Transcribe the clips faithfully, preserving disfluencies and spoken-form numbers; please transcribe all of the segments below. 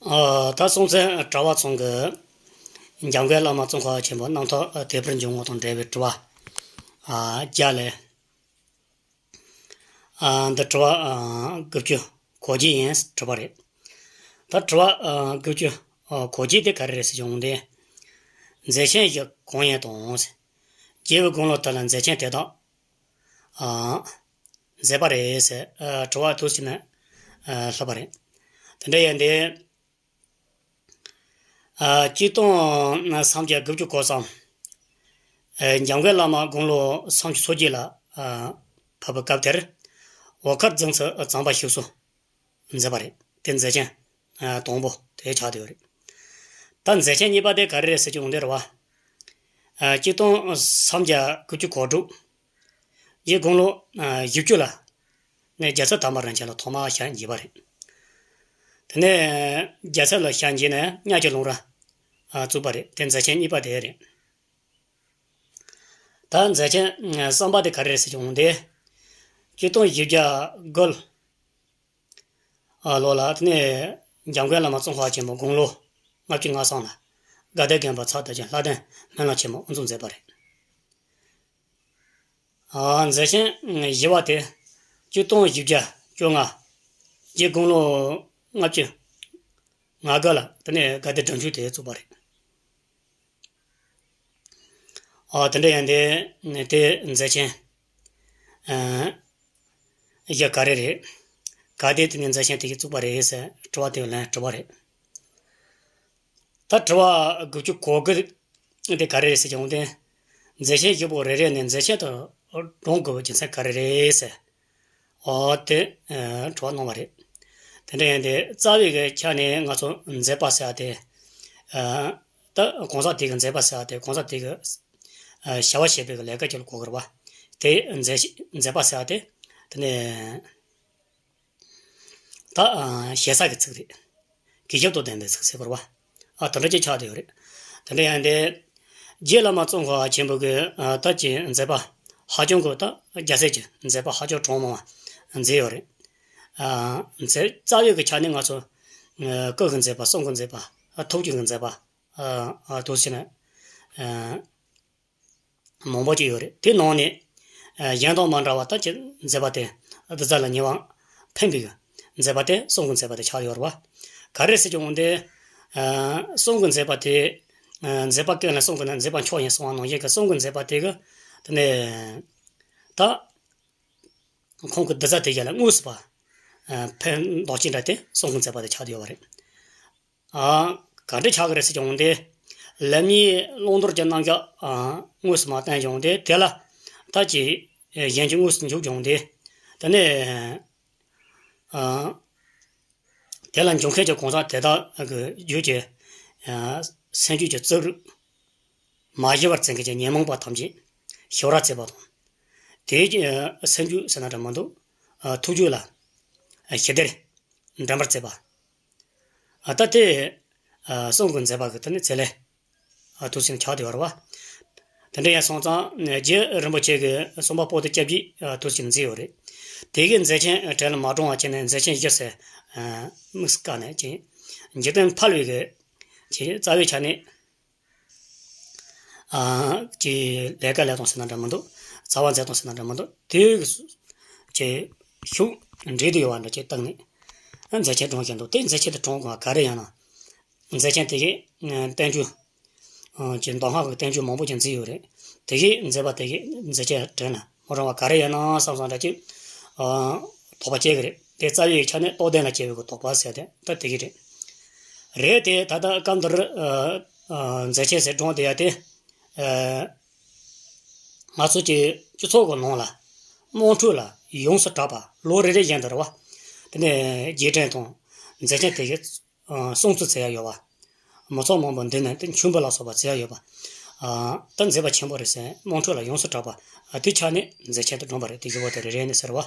ཨ། ད་སྲོང་བཙན་གྲགས་པ་ཚང་གི་འཇམ་མགོན་བླ་མ་ཙོང་ཁ་པ་ཆེན་པོ་རྣམ་ཐར་དེད་དཔོན་འབྱུང་ཁུངས་དང་འབྲེལ་བའི་དྲི་བ། ཨ། བརྒྱ་ལས། ཨ། འདི་དྲི་བ། ཨ། དགུ་བཅུ་གོ་བརྒྱད་ཡིན། དྲི་བ་རེད། ད་དྲི་བ། ཨ། དགུ་བཅུ་གོ་བརྒྱད་དེ་ག་རེ་རེད་ཟེར་བྱུང་སྟེ། མཛད་ཆེན་བཞི་གང་ཡིན་དང་ཟེར། རྒྱལ་བའི་དགུང་ལོ་དེ་ལ་མཛད་ཆེན་དེ་དག་ཨ། མཛད་པ་རེད་ཟེར། ཨ། དྲི་བ་དུ་ཟིན་ན། ཨ། ལྷག་པ་རེད། དེ་འདྲ་ཡིན་ཏེ། ཨ། གཅིག་སྟོང་སུམ་བརྒྱ་དགུ་བཅུ་གོ་གསུམ། ཨ། འཇམ་མགོན་བླ་མ་དགུང་ལོ་སུམ་ཅུ་སོ་བརྒྱད་ལ། ཨ། བབས་པའི་སྐབས་དེར་འོ་མཁར་རྫིང་ཚོ་གཙང་པ་བཞུགས་སུ་མཛད་པ་རེད། དེ་མཛད་ཆེན། ཨ། དང་པོ་དེ་ཆགས་བསྡད་ཡོད་རེད། ད་མཛད་ཆེན་གཉིས་པ་དེ་ག་རེ་རེད་ཟེར་གྱི་འོང་དེ་རེད་བ། ཨ། གཅིག་སྟོང་སུམ་བརྒྱ་དགུ་བཅུ་གོ་དྲུག། ཡི་དགུང་ལོ། ཨ། བཞི་བཅུ་ལ། ནས་རྒྱལ་ཚབ་དར་མ་རིན་ཆེན་ལ་ཐོག་མར་ཞལ་མཇལ་བ་རེད། དེ་ནས་རྒྱལ་ཚབ་ལ་ཞལ་མཇལ་ནས་གཉའ་ཁྲི་ལུང་ར། ཨ། བཙུགས་པ་རེད། དེ་མཛད་ཆེན་གཉིས་པ་དེ་རེད། ད་མཛད་ཆེན་གསུམ་པ་དེ་ག་རེ་རེད་ཟེར་གྱི་འོང་དེ། གཅིག་སྟོང་བཞི་བརྒྱ་དགུ། ཨ། ལོ་ལ། དེ་ནས་འཇམ་མགོན་བླ་མ་ཙོང་ཁ་པ་ཆེན་པོ་དགུང་ལོ་ལྔ་བཅུ་ང་གསུམ་ལ་དགའ་ལྡན་དགོན་པ་ཚབ་དང་བཅས་ལྷ་ལྡན་སྨོན་ལམ་ཆེན་མོ་དབུ་འཛུགས་མཛད་པ་རེད། ཨ། མཛད་ཆེན་བཞི་པ་དེ་གཅིག་སྟོང་བཞི་བརྒྱ་བཅོ་ལྔ། རྗེ་དགུང་ལོ་ལྔ་བཅུ་ང་དགུ་ལ། དེ་ནས་དགའ་ལྡན་སྒྲུབ་མཆོད་དེ་བཙུགས་པ་རེད། ཨ། དེ་འདྲ་ཡིན་ཏེ། དེ་མཛད་ཆེན། ཨ། བཞི་ག་རེ་རེད། ག་དེ་དེ་ནས་མཛད་ཆེན་དེ་གི་བཙུགས་པ་རེད་ཟེར་དྲི་བ་དེ་ལན་དྲི་བ་རེད། ད་དྲི་བ་དགུ་བཅུ་གོ་དགུ་དེ་ག་རེ་རེད་ཟེར་གྱི་འོང་དེ། མཛད་ཆེན་བཞི་པོ་རེ་རེ་ནས་མཛད་ཆེན་དུ་བགྲང་དགོས་པའི་རྒྱུ་མཚན་ག་རེ་རེད་ཟེར། ཨོ་དེ། ཨ། དྲི་བ་གནང་བ་རེད། དེ་འདྲ་ཡིན་ཏེ་རྩ་བའི་གི་ཆ་ནས་ང་ཚོ་མཛད་པ་ཟེར་བ་དེ། ཨ། ད་གང་ཟག་དེ་གི་མཛད་པ་ཟེར་བ་དེ་གང་ཟག་དེ་གི། ཨ། བྱ་བ་བྱེད་པའི་གི་ལས་ཀ་ཅིག་ལ་གོ་དགོས་རེད་བ། དེ་མཛད་མཛད་པ་ཟེར་བ་དེ། དེ་ནས། ད། ཨ། ཞེ་ས་གི་ཚིག་རེད། གུས་ཞབས་དང་ལྡན་པའི་ཚིག་ཟེར་དགོས་རེད་བ། ཨ། དེ་འདྲ་ཅིག་ཆགས་བསྡད་ཡོད་རེད། དེ་འདྲ་ཡིན་ཏེ། རྗེ་བླ་མ་ཙོང་ཁ་པ་ཆེན་པོ་གི། ཨ། ད་ཀྱི་མཛད་པ་ཧ་ཅང་གི། ད་རྒྱལ་སྲས་ཀྱི་མཛད་པ་ཧ་ཅང་གྲངས་མང་བ་མཛད་ཡོད་རེད། ཨ། མཛད་རྩ་བའི་གི་ཆ་ནས་ང་ཚོ། ཨ། སྐུ་གི་མཛད་པ། གསུང་གི་མཛད་པ། ཨ། ཐུགས་ཀྱི་མཛད་པ། ཨ། ཨ། དུ་ཟེར་ན། ཨ། མང་པོ་ཅིག་ཡོད་རེད། དེ་ནང་ནས། ཨ། གཞན་དང་མ་འདྲ་བ་ད་ཀྱི་མཛད་པ་དེ། ཨ། དེ་ཚོ་ལ་ཉེ་བར་ཕན་པའི་མཛད་པ་དེ་གསུང་གི་མཛད་པ་དེ་ཆགས་ཡོད་རེད་བ། ག་རེ་ཟེར་གྱི་འོང་དེ། ཨ། གསུང་གི་མཛད་པ་དེ། ཨ། མཛད་པ་ཀུན་ལ་གསུང་གི་ན་མཛད་པ་མཆོག་ཡིན་གསུང་བ་ནང་བཞིན་གྱི་གསུང་གི་མཛད་པ་དེ་གི། དེ་ནས། ད། ཁོང་གི་གདུལ་བྱ་དེ་གཞན་ལ་དངོས་སུ་བ། ཨ། ཕན་འདོགས་ཅི་འདྲ་དེ་གསུང་གི་མཛད་པ་དེ་ཆགས་བསྡད་ཡོད་པ་རེད། ཨ། ག་འདྲ་ཆགས་ཀྱི་རེད་ཟེར་གྱི་འོང་དེ། ལམ་གཉིས་བླང་དོར་གྱི་རྣམ་གཞག་ཨ། དངོས་སུ་མ་བསྟན་གྱི་འོང་དེ། དེ་ལ་ད་ཀྱི་གཞན་གྱིས་དངོས་སུ་འཇུག་གྱི་འོང་དེ། དེ་ནས། ཨ། དེ་ལ་འཇུག་མཁན་གྱི་གང་ཟག་དེ་དག་གི་རྒྱུད་ཀྱི། ཨ། སེམས་རྒྱུད་ཀྱི་རྩིབས་རིག་མ་ཞི་བར་བརྩི་མཁན་གྱི་ཉོན་མོངས་པ་ཐམས་ཅད་ཞི་བར་བྱེད་པ་དང་། དེའི། ཨ། སེམས་རྒྱུད་ཟེར་ན་འདྲ་མི་འདུག་ཨ། ཐུགས་རྒྱུད་ལ། ཨ། ཞི་བདེར་འདྲེན་པར་བྱེད་པ། ཨ། ད་དེ། ཨ། གསུང་གི་མཛད་པ་གི་དེ་ནི་ཚད་ལས། ཨ། དུ་ཟིན་ཆགས་བསྡད་ཡོད་རེད་བ། དེ་འདྲ་ཡིན་སོང་ཙང་རྗེ་རིན་པོ་ཆེ་གི་གསུང་པ་པོ་ཏི་སྐྱབས་རྗེ། ཨ། དུ་ཟིན་མཛད་ཡོད་རེད། དེ་གི་མཛད་ཆེན་གྲལ་ལ་མ་གྲོངས་པ་བྱས་ནས་མཛད་ཆེན་བཞི་ཟེར། ཨ། དམིགས་སུ་བཀར་ནས་ཀྱི། འཇིག་རྟེན་ཕལ་བའི་གི། ཀྱི་རྩ་བའི་ཆ་ནས། ཨ། ཀྱི་ལས་ཀ་ལས་སྟངས་ཟེར་ན་འདྲ་མི་འདུག་རྩ་བ་མཛད་སྟངས་ཟེར་ན་འདྲ་མི་འདུག་དེ་གི་སུ། ཀྱི་ཤུགས་འདྲེས་ཏེ་ཡོད་པ་འདྲ་ཅིག་བཏང་ནས། ཨ། མཛད་ཆེན་བགྲངས་བཞིན་འདུག་དེ་མཛད་ཆེན་དེ་བགྲངས་དགོས་པ་ག་རེ་ཡིན་ན། མཛད་ཆེན་དེ་གི། ཨ། བསྟན་བཅོས། ཨ། ཀྱི་མདོ་སྔགས་ཀྱི་བསྟན་བཅོས་མང་པོ་ཅིག་མཛད་ཡོད་རེད། དེ་གི་མཛད་པ་དེ་གི་མཛད་ཆེན་གྲལ་ན་མ་གྲོངས་པ་ག་རེ་ཡིན་ན་བསམ་བསམ་འདྲ་ཅིག་ཨ། དོགས་པ་སྐྱེ་གི་རེད། དེ་རྩ་བའི་ཆ་ནས་རྟོགས་ལྡན་ལ་སྐྱེ་བའི་གི་དོགས་པ་ཟེར་དེ་ད་དེ་གི་རེད། རེད་དེ་ད་ལྟ་སྐབས་འདིར། ཨ། ཨ། མཛད་ཆེན་ཟེར་བགྲངས་དེ་ཡ་དེ། ཨ། ང་ཚོ་གི་སྤྱི་ཚོགས་ཀྱི་ནང་ལ་དམངས་ཁྲོད་ལ་ཡོངས་སུ་གྲགས་པ་ལོ་རེ་རེ་བཞིན་དུ་རེད་བ། དེ་ནས་རྗེས་དྲན་དང་མཛད་ཆེན་དེ་གི། ཨ། སྲུང་བརྩི་བྱེད་ཡ་ཡོད་པ། མི་ཚོགས་མང་པོ་འདུས་ནས་དེ་མཆོད་འབུལ་ལ་སོགས་པ་བྱེད་ཡ་ཡོད་པ། ཨ། ད་མཛད་པ་ཆེན་པོ་རེད་ཟེར་དམངས་ཁྲོད་ལ་ཡོངས་སུ་གྲགས་པ། ཨ། དེ་ཆ་ནས་མཛད་ཆེན་དུ་བགྲངས་པ་རེད། དེ་བཞི་པོ་དེ་རེ་རེ་ནས་ཟེར་བ།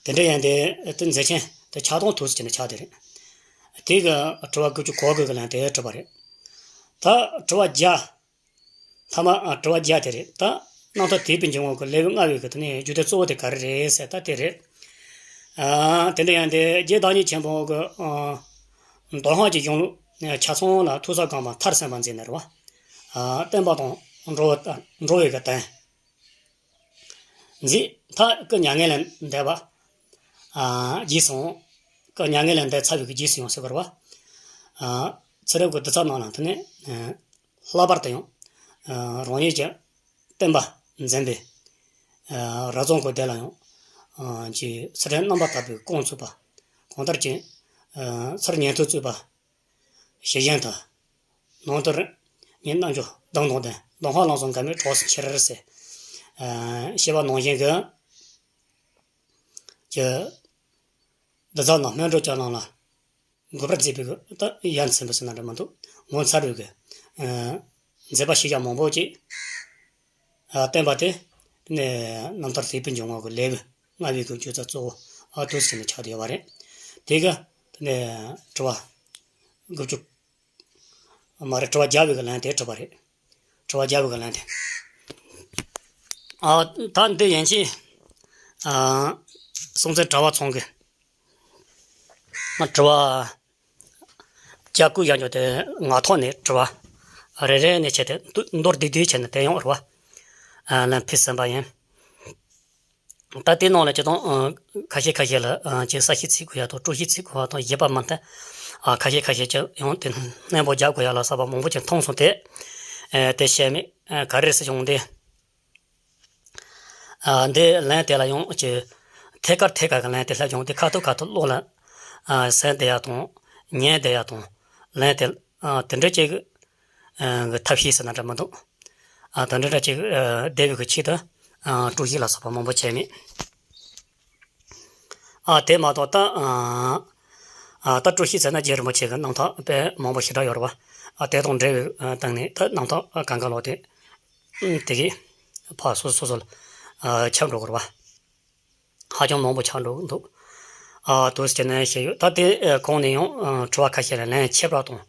དེ་འདྲ་ཡིན་ཏེ་དེ་མཛད་ཆེན་དེ་ཆགས་སྟངས་ཐུགས་སུ་ཆེ་ནས་ཆགས་དེ་རེད། དེ་གི་དྲི་བ་དགུ་བཅུ་གོ་དགུ་གི་ལན་དེ་དྲི་བ་རེད། ད་དྲི་བ་བརྒྱ། ཐ་མ། ཨ། དྲི་བ་བརྒྱ་དེ་རེད། ད་རྣམ་ཐར་དེད་དཔོན་འབྱུང་ཁུངས་ཀྱི་ལེའུ་ལྔ་པའི་གི་དེ་ནས་རྒྱུ་དོན་གཙོ་བོ་དེ་ག་རེ་རེད་ཟེར་ད་དེ་རེད། ཨ། དེ་འདྲ་ཡང་དེ་རྗེ་བདག་ཉིད་ཆེན་པོ་གི། ཨ། མདོ་སྔགས་ཀྱི་གཞུང་ལུགས་ཆ་ཚང་ལ་ཐོས་བསམ་གང་མ་མཐར་སོན་པ་མཛད་ནས་རེད་བ། ཨ། བསྟན་པ་དང་འགྲོ་བ་འགྲོ་བའི་གི་དོན་མཛད། མཐར་སྐུ་མྱ་ངན་ལས་འདས་པ། ཨ། རྗེས་སུ་འོང་། སྐུ་མྱ་ངན་ལས་འདས་ཚར་བའི་གི་རྗེས་སུ་ཡོང་ཟེར་བ་རེད་བ། ཨ། ཚེ་རབས་ཀྱི་གདུལ་བྱ་རྣམས་ལ་དེ་ནས། ཨ། ལྷག་པར་དུ་ཡང་། ཨ། རང་ཉིད་ཀྱི་བསྟན་པ་འཛིན་པའི། ཨ། རབ་བྱུང་གི་སྡེ་ལ་ཡང་། ཨ། ཅིག་ཚུལ་ཁྲིམས་རྣམ་པར་དག་པའི་གོང་ཚུད་པ། གང་ལྟར་གྱི། ཨ། ཚུལ་ཉན་ཐོས་རྩོད་པ་ཞི་ཞིང་དུལ། ནང་དུ་རིགས་གཉིས་རྣལ་འབྱོར་གདེང་དང་ལྡན། མདོ་སྔགས་ལམ་བཟང་འགལ་མེད་གྲོགས་སུ་འཆར་ཟེར། ཨ། ཞེས་པ་ནང་བཞིན་གྱི། ཀྱི། གདུལ་བྱ་རྣམས་སྨིན་གྲོལ་གྱི་ལམ་ལ་འགོད་པར་མཛད་པའི་གི་ད་ཡ་མཚན་པོ་ཟེར་ན་འདྲ་མི་འདུག་ངོ་མཚར་བའི་གི། ཨ། མཛད་པ་ཞིག་ཡང་མང་པོ་ཅིག་ཨ། བསྟན་པ་དེ་ནས་རྣམ་ཐར་དད་པའི་འབྱུང་བ་གི་ལེའུ་ལྔ་པའི་གི་བརྗོད་བྱ་གཙོ་བོ། ཨ། དུས་ཟིན་ནས་ཆགས་བསྡད་ཡོད་པ་རེད། དེ་གི་དེ་ནས་དྲི་བ་དགུ་བཅུ། མ་རེད། དྲི་བ་བརྒྱ་པའི་གི་ལན་དེ་དྲི་བ་རེད། དྲི་བ་བརྒྱ་པའི་གི་ལན་དེ། ཨ། ད་འདི་ཡན་ཆད། ཨ། སྲོང་བཙན་གྲགས་པ་ཚང་གི། ཨ། དྲི་བ་བརྒྱ་དགུ་ཡན་ཆད་དེ་ངག་ཐོག་ནས་དྲི་བ་རེ་རེ་ནས་བྱས་ཏེ་མདོར་བསྡུས་བསྡུས་བྱས་ནས་དེ་ཡང་རེད་བ། ཨ། ལན་ཕུལ་ཟིན་པ་ཡིན། ད་དེ་ནང་ལ་སྤྱིར་བཏང་། ཨ། ཁ་ཤས་ཁ་ཤས་ལ། ཨ། ཅིག་གསལ་བཤད་བྱེད་དགོས་ཡ་དང་། དཀྲོག་གཞི་བྱེད་དགོས་པ་དང་། བཞེད་པ་མ་མཐུན། ཨ། ཁ་ཤས་ཁ་ཤས་ཀྱིས་ཡང་དེ་སྙན་པོ་རྒྱག་དགོས་ཡ་ལ་སོགས་པ་མང་པོ་ཅིག་མཐོང་སོང་སྟེ། ཨ། དེ་བཤད་མེད། ཨ། ག་རེ་ཟེར་བྱུང་སྟེ། ཨ། འདི་ལན་དེ་ལ་ཡང་ཅིག་ཐད་ཀར་ཐད་ཀར་གྱི་ལན་དེ་སླེབས་བྱུང་སྟེ། ཁ་ཐུག་ཁ་ཐུག་བློ་ལ། ཨ། ཟིན་བསྡད་ཡ་དང་། ཉན་བསྡད་ཡ་དང་། ལན་དེ། ཨ། དེ་འདྲ་ཅིག་ཨ། གི་ཐབས་ཤེས་ཟེར་ན་འདྲ་མི་འདུག་ཨ། དེ་འདྲ་འདྲ་ཅིག་ཨ། བསྡད་པའི་གི་ཆེད་དུ། ཨ། དཀྲོག་གཞི་ལ་སོགས་པ་མང་པོ་བྱས་མེད། ཨ། དེ་མ་གཏོགས་ད། ཨ། ཨ། ད་དཀྲོག་གཞི་ཟེར་ན་རྗེ་རིན་པོ་ཆེ་གི་རྣམ་ཐར་དཔེ་མང་པོ་ཞེ་དྲག་ཡོད་རེད་བ། ཨ། དེ་དང་འབྲེལ་བའི། ཨ། སྟེང་ནས་ད་རྣམ་ཐར་གང་ག་ལོག་དེ། ཨ། དེ་གིས་ཕར་སོ་སོ་སོ་སོ་ལ། ཨ། ཁྱབ་འགྲོ་གི་རེད་བ། ཧ་ཅང་མང་པོ་ཆགས་འགྲོ་གི་འདུག་ཨ། དུས་ཟིན་ནས་བཤད་ཡོད། ད་དེ། ཨ། གོང་ནས་ཡང་། ཨ། དྲི་བ་ཁ་ཤས་ལ་ལན་ཆད་པ་དང་།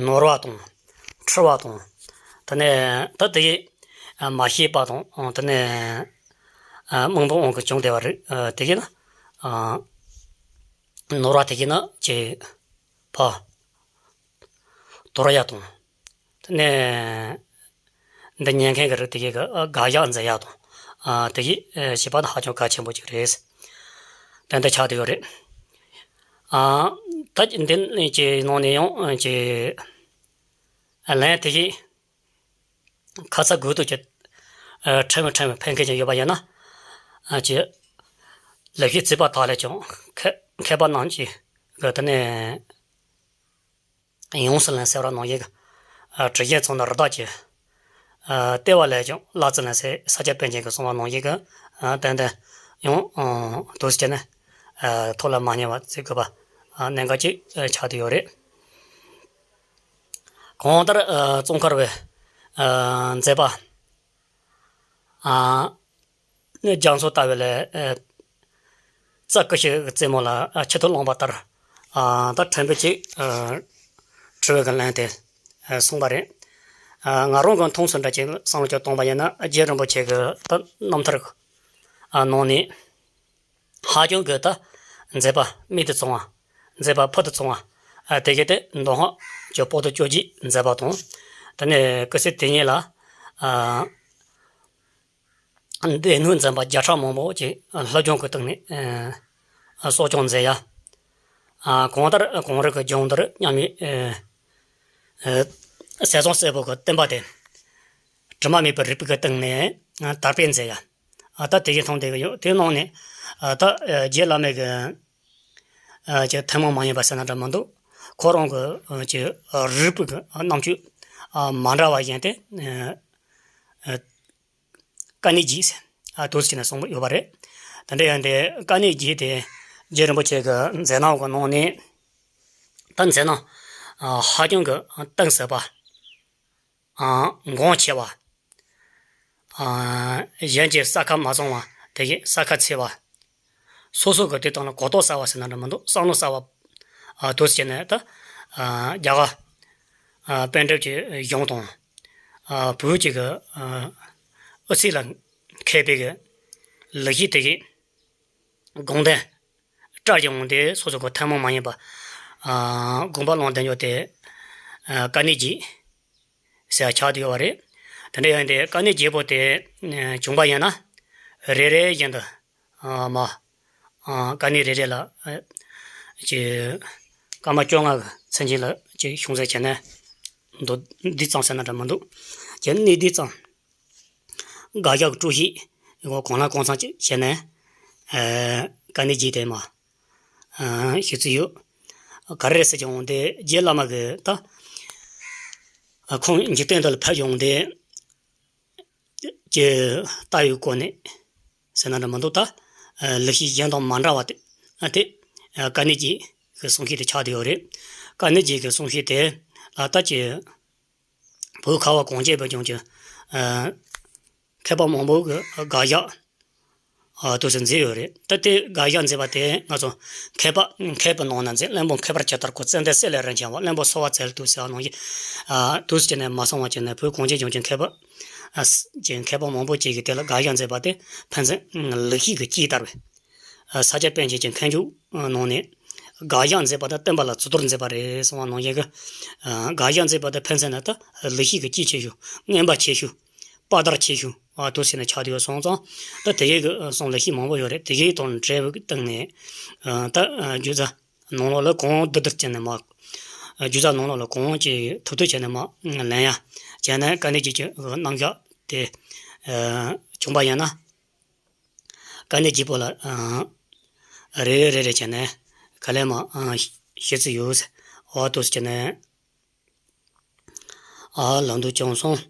ནོར་བ་དང་། འཁྲུལ་བ་དང་། དེ་ནས་ད་དེ་གི། ཨ། མ་ཤེས་པ་དང་། ཨ། དེ་ནས། ཨ། རྨོངས་པའི་དབང་གིས་བྱུང་བསྡད་པ་རེད། ཨ། དེ་གི་ན། ཨ། ནོར་བ་དེ་གི་ན་ཅིག་ཕར་དོར་ཡ་དང་། དེ་ནས་འདི་ཉན་མཁན་གྱི་རིགས་དེ་གི་དགག་བཞག་མཛད་ཡ་དང་། ཨ། དེ་གི་བྱེད་པ་ནི་ཧ་ཅང་གལ་ཆེན་པོ་ཅིག་རེད། ཏན་ཏན་ཆགས་བསྡད་ཡོད་རེད། ཨ། ད་འདི་ནས་ཀྱི་ནང་ནས་ཡང་ཀྱི་ལན་དེ་གི་ཁ་ཚ་དགོས་གཏུགས་ཀྱི། ཨ། ཕྲན་བུ་ཕྲན་བུ་ཕན་མཁན་ཅིག་ཡོད་པ་ཡིན་ན། ཨ། ཀྱི་ལེགས་བཤད་ཚིག་པ་དག་ལས་ཀྱང་མཁས་མཁས་པ་རྣམས་ཀྱིས་གི་དེ་ནས། ཡོངས་སུ་ལེན་ཟེར་བ་ནང་བཞིན་གྱི། ཨ། དྲི་བཞོན་ཚོགས་ནི་རི་དྭགས་ཀྱི། ཨ། ལྟེ་བ་ལས་ཀྱང་སླར་ཚུར་ལེན་ཟེར་ས་སྐྱ་པཎ་ཆེན་གྱིས་གསུངས་པ་ནང་བཞིན་གྱི། ཨ། ཏན་ཏན་ཡང་། ཨ། དུས་ཟིན་ནས། ཨ། ཐུགས་ལ་མ་ཉར་བ་བརྩི་དགོས་པ། ཨ། གནད་འགག་ཅིག་ཆགས་བསྡད་ཡོད་རེད། གང་ལྟར། ཨ། ཙོང་ཁ་པའི། ཨ། མཛད་པ། ཨ། རྒྱ་མཚོ་ལྟ་བུ་ལས། ཨ། རྩྭ་ཀུ་ཤུ་གི་རྩེ་མོ་ལ། ཨ། ཆུ་ཐིགས་ལངས་པ་ལྟར། ཨ། ད་ཕྲན་བུ་ཅིག་ཨ། དྲི་བའི་གི་ལན་དེ། ཨ། གསུངས་པ་རེད། ཨ། ང་རང་གི་མཐོང་ཚུལ་འདྲ་ཅིག་བསམ་བློ་ཅིག་གཏོང་པ་ཡིན་ན། རྗེ་རིན་པོ་ཆེ་གི་ད་རྣམ་ཐར་གི། ཨ། ནང་ནས། ཧ་ཅང་གི་ད་མཛད་པ་རྨད་དུ་བྱུང་བ། མཛད་པ་ཕུལ་དུ་བྱུང་བ། ཨ། དེ་གི་དེ་མདོ་སྔགས་ཀྱི་པོ་ཏི་བཅོ་བརྒྱད་མཛད་པ་དང་། དེ་ནས་ཀི་སི་དེ་ཉིད་ལ། ཨ། སྡེ་སྣོད་འཛིན་པ་བརྒྱ་ཕྲག་མང་པོ་ཅིག་སློབ་སྦྱོང་གི་སྟེང་ནས། ཨ། གསོ་སྐྱོང་མཛད་ཡ། ཨ། གང་ལྟར་གངས་རི་གི་ལྗོངས་འདིར་མཉམ་མེད། ཨ། ཟས་གཙང་སྲས་པོ་གི་བསྟན་པ་དེ་དྲི་མ་མེད་པའི་རིག་པའི་སྟེང་ནས། ཨ། དར་སྤེལ་མཛད་ཡ། ཨ། ད་དེ་བཞིན་མཐོང་བསྡད་ཀྱི་ཡོད། དེའི་ནང་ནས། ཨ། ད། ཨ། རྗེ་བླ་མའི་གི། ཨ། ཀྱི་ཐུན་མོང་མ་ཡིན་པ་ཟེར་ན་འདྲ་མི་འདུག་ཁོ་རང་གི། ཨ། ཀྱི་རིག་པའི་གི་རྣམ་དཔྱོད། ཨ། མ་འདྲ་བ་བཞིན་ཏེ། ཨ། ཨ། དཀའ་གནད་བརྒྱད་ཟེར། ཨ། དུས་ཟིན་ནས་གསུངས་ཡོད་པ་རེད། དེ་འདྲ་ཡང་དེ་དཀའ་གནད་བརྒྱད་དེ་རྗེ་རིན་པོ་ཆེ་གི་མཛད་རྣམ་གི་ནང་ནས། ད་མཛད་རྣམ། ཨ། ཧ་ཅང་གི་གཏིང་ཟབ་པ། ཨ། འགངས་ཆེ་བ། ཨ། གཞན་གྱིས་བསམ་ཁ་མ་བཟུང་བ། དེ་བཞིན་བསམ་ཁ་ཚ་བ། སོ་སོ་གི་དེ་དང་ལ་གོ་རྟོགས་གསར་བ་ཟེར་ན་འདྲ་མི་འདུག་བསམ་བློ་གསར་བ། ཨ། དུས་ཟིན་ནས་ད། ཨ། རྒྱ་གར། ཨ། པཎ་གྲུབ་ཀྱི་གཞུང་དང་། ཨ། བོད་ཀྱི་གི། ཨ། དབུ་ཚད་ལ་མཁས་པའི་གི་ལེགས་བཤད་དེ་གི་དགོངས་དོན། སྐྲ་ཡོང་དེ་སོ་སོ་གི་ཐུན་མོང་མ་ཡིན་པ། ཨ་དགོངས་པ་བླང་བསྡད་ཡོད་དེ། ཨ་དཀའ་གནད་བརྒྱད་ཟེར་ཆགས་བསྡད་ཡོད་པ་རེད། དེ་འདྲ་ཡིན་དེ་དཀའ་གནད་བརྒྱད་པོ་དེ་བྱུང་པ་ཡིན་ན། རེ་རེ་བཞིན་དུ་ཨ་མ་ཨ་དཀའ་གནད་རེ་རེ་ལ་ཨ་ཅིག་སྐར་མ་བཅོ་ལྔ་གི་ཚུན་ཆད་ལ་ཅིག་གཞུང་ཚད་བྱས་ན་འདུག་འདི་ཙམ་ཟེར་ན་འདྲ་མི་འདུག་ཅིག་གནད་འདི་ཙམ། དགག་བཞག་གི་སྤྲོས་བཤད་གང་ལ་གང་འཚམ་ཅིག་བྱས་ནས། ཨ་དཀའ་གནད་བརྒྱད་དེ་མ་ཨ་ཞུ་རྩིས་ཡོད། ག་རེ་རེད་ཟེར་ཀྱང་འོང་དེ་རྗེ་བླ་མ་གི་ད་ཨ་ཁོང་འཇིག་རྟེན་འདི་ལ་ཕེབས་ཡོང་དེ་ཀྱི་ལྟ་བའི་སྒོ་ནས་ཟེར་ན་འདྲ་མི་འདུག་ད་ཨ་ལེགས་བཤད་གཞན་དང་མ་འདྲ་བ་དེ་ཨ་དེ་ཨ་དཀའ་གནད་བརྒྱད་ཀྱི་གསུང་བཤད་དེ་ཆགས་བསྡད་ཡོད་རེད། དཀའ་གནད་བརྒྱད་ཀྱི་གསུང་བཤད་དེ་ལ་ལྟ་ཀྱི་བོད་ཁ་བ་གངས་ཅན་པའི་ལྗོངས་ཀྱི་ཨ་མཁས་པ་མང་པོ་གི་དགག་བཞག་ཨ་དུས་སུ་མཛད་ཡོད་རེད། ད་ལྟའི་དགག་བཞག་མཛད་པ་དེ་ང་ཚོ་མཁས་པ་མཁས་པའི་ནང་ན་མཛད། བློན་པོ་མཁས་པར་ཇི་ལྟར་གོ། ཙན་དན་གསེར་ལས་རིན་ཆེ་བ། བློན་པོ་གསོ་བ་བཙལ་དུས་ཟེར་བ་ནང་བཞིན། ཨ་དུས་སུ་བྱས་ནས་མ་སོང་བ་བྱས་ནས་བོད་གངས་ཅན་ལྗོངས་ཀྱི་མཁས་པ་ཨ་ཀྱི་མཁས་པ་མང་པོ་ཅིག་གིས་དེ་ལ་དགག་བཞག་མཛད་པ་དེ་ཕན་ཚུན་ལེགས་བཤད་ཀྱི་དཀྱིལ་ལྟར་བའི། ས་སྐྱ་པཎ་ཆེན་གྱི་མཁས་འཇུག་ནང་ནས་དགག་བཞག་མཛད་པ་དང་བསྟན་པ་ལ་རྩིས་གཏོར་མཛད་པ་རེད་གསུངས་པ་ནང་བཞིན་གྱི། དགག་བཞག་མཛད་པ་དང་ཕན་ཚུན་ན་ད་ལེགས་བཤད་ཀྱི་དཀྱིལ་ཆེ་ཤོས། མངོན་པ་ཆེ་ཤོས། དཔའ་དར་ཆེ་ཤོས། ཨ་དུ་ཟེར་ནས་ཆགས་བསྡད་ཡོད་སོང་ཙང་། ད་དེ་གའི་གི་གསུང་ལེགས་བཤད་མང་པོ་ཡོད་རེད། དེ་གའི་དང་འབྲེལ་བའི་སྟེང་ནས་ད་རྒྱུ་རྫས་ནང་ལོགས་ལ་གང་བསྡུ་བསྡུར་བྱས་ནས་མ། རྒྱུ་རྫས་ནང་ལོགས་ལ་གང་ཅིག་ཐུབ་ཐུབ་བྱས་ནས་མ་ལེན་ཡ། བྱས་ནས་དཀའ་གནད་བརྒྱད་ཀྱི་རྣམ་གཞག་དེ་བྱུང་པ་ཡིན་ན། དཀའ་གནད་བརྒྱད་པོ་ལ་རེ་རེ་རེ་རེ་བྱས་ནས་ག་ལེ་མ་ཤེས་ཚུལ་ཡོད། འོ་དུ་བྱས་ནས་ཨ་ལམ་དུ་བྱུང་སོང་